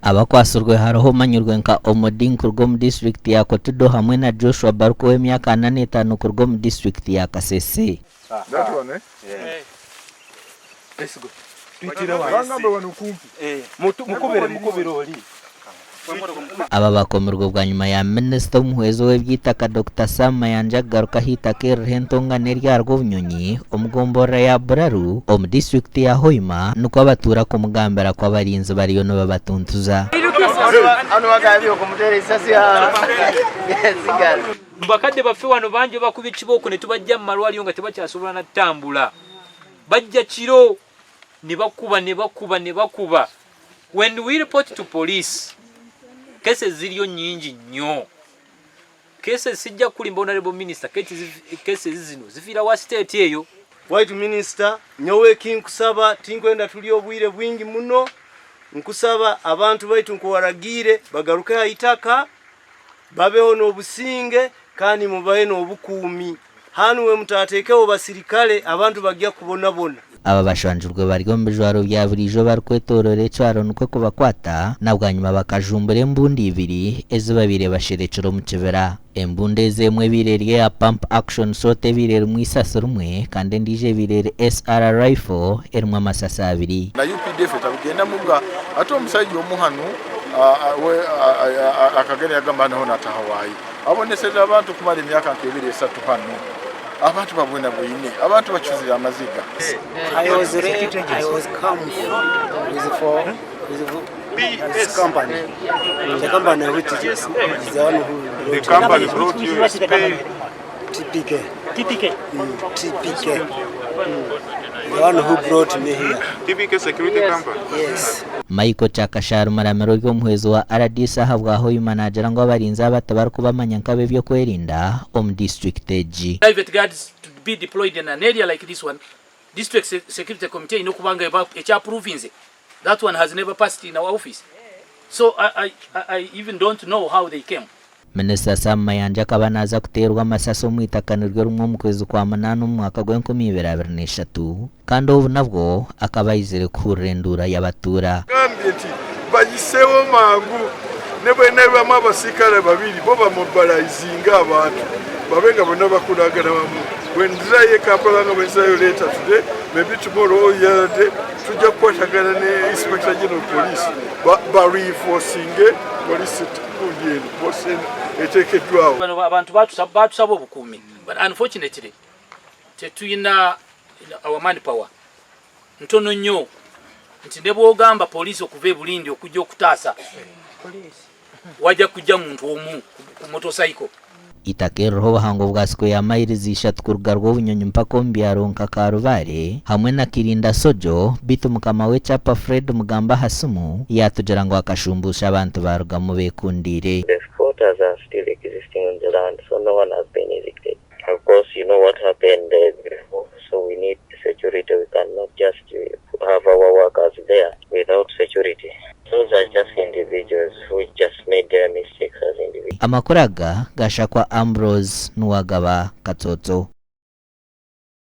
Abakwatsirwe hariho omanyirwe nka Omoding kuruga omu disiturikiti ya Kotido hamwe na Joshua Baruku ow'emyaka 45 kuruga omu disiturikiti ya Kasese. Aba bakomirwe bwanyima ya minisita omuhwezi ow'eby'eitaka Dokita Sam Mayanja kugaruka ah'eitaka eririho entongane erya Rwobunyonyi omu gomborora ya Buraru omu disiturikiti ya Hoima nikwo abatuura kumugambira ku abarinzi bariyo nibabatuntuza. Bakadde baffe wano bangi babakuba ekibooko ne tubajja mu malwaliro nga tebakyasobola na ttambula. Bajja kiro ne bakuba ne bakuba ne bakuba. When we report to police, cases ziriyo nnyingi nnyo. Cases sijja kukulimba honorable minister, cases zino zifiira wa state eyo. Waitu minisita, nyowe ekinkusaba tinkwenda tulye obwire bwingi muno, nkusaba abantu baitu nk'owaragiire bagaruke ha itaka, babeho n'obusinge kandi mubahe n'obukuumi. Hanu we mutaateekeho basirikale abantu bagya kubonabona. Aba bashangirwe bari omu bijwaro bya buriijo barikwetoorora ekyaro nikwo kubakwata na bwanyima bakajumbura embundu ibiri ezi babaire basherekire omu kibira. Embundu ezi emwe ebaire eri eya Pump Action Shot ebaire erimu eisasi rimwe kandi endiijo ebaire eri SR Rifle erimu amasasi abiri. Na UPDF etabigendamu nga ate omusaija omu hanu we akagenda yagamba hanu hona atahawaayo aboneseze abantu kumara emyaka nk'ebiri esatu hanu abantu babonabwine abantu bacuzire amaziga. I was ready, I was come with for with this company. The company which is, is the one who brought The company brought you is pay TPK. TPK. TPK. The one who brought me here. TPK security company. Yes. Michael Kyakashara Muramira ori omuhwezi wa rdc ahabwa Hoima naagira ngu abarinzi aba tibarikubamanya nk'ab'ebyokwerinda omu disiturikiti egi. Private guards to be deployed in an area like this one, district security committee eine okuba nga eba ekyapuruvinze, that one has never passed in our office so I, I, I even don't know how they came. Minisita Sam Mayanja akaba naaza kuteerwa amasasi omu itaka niryo rimwe omu kwezi kwa munaana omu mwaka gw'enkumiibiri abiri n'eshatu kandi obu nabwo akaba aizire kuhurira enduura y'abatuura. Gambye nti bayiseewo mangu ne bwenebamu abasirikale babiri bo bamobilizinga abantu babe nga bonna bakulagana wamu. Bwenzirayo e Kampala nga bwenzirayo later today, maybe tomorrow or the other day, tujja kukwatagana ne Inspector General Police ba reinforcinge police gundi eno post eno eteekeddwawo. Bano abantu batusaba obukuumi but unfortunately tetulina our manpower ntono nnyo nti ne bw'ogamba poliisi okuva e Bulindi okujja okutaasa wajja kujja muntu omu ku motorcycle. Eitaka eririho obuhango bwa square miles ishatu kuruga Rwobunyonyi mpaka omu byaro nka Karubaare hamwe na Kirinda Sojo beitu mukama w'ekyapa Fred Mugamba aha simu yaatugira ngu akashumbusha abantu barugamu beekundiire. The squatters are still existing on the land, so no one has been evicted. Of course, you know what happened before, so we need security. We cannot just have our workers there without security. Those are just individuals who just made their mistakes as individuals. Amakuru aga gashakwa Ambrose Nuwagaba Katsotso.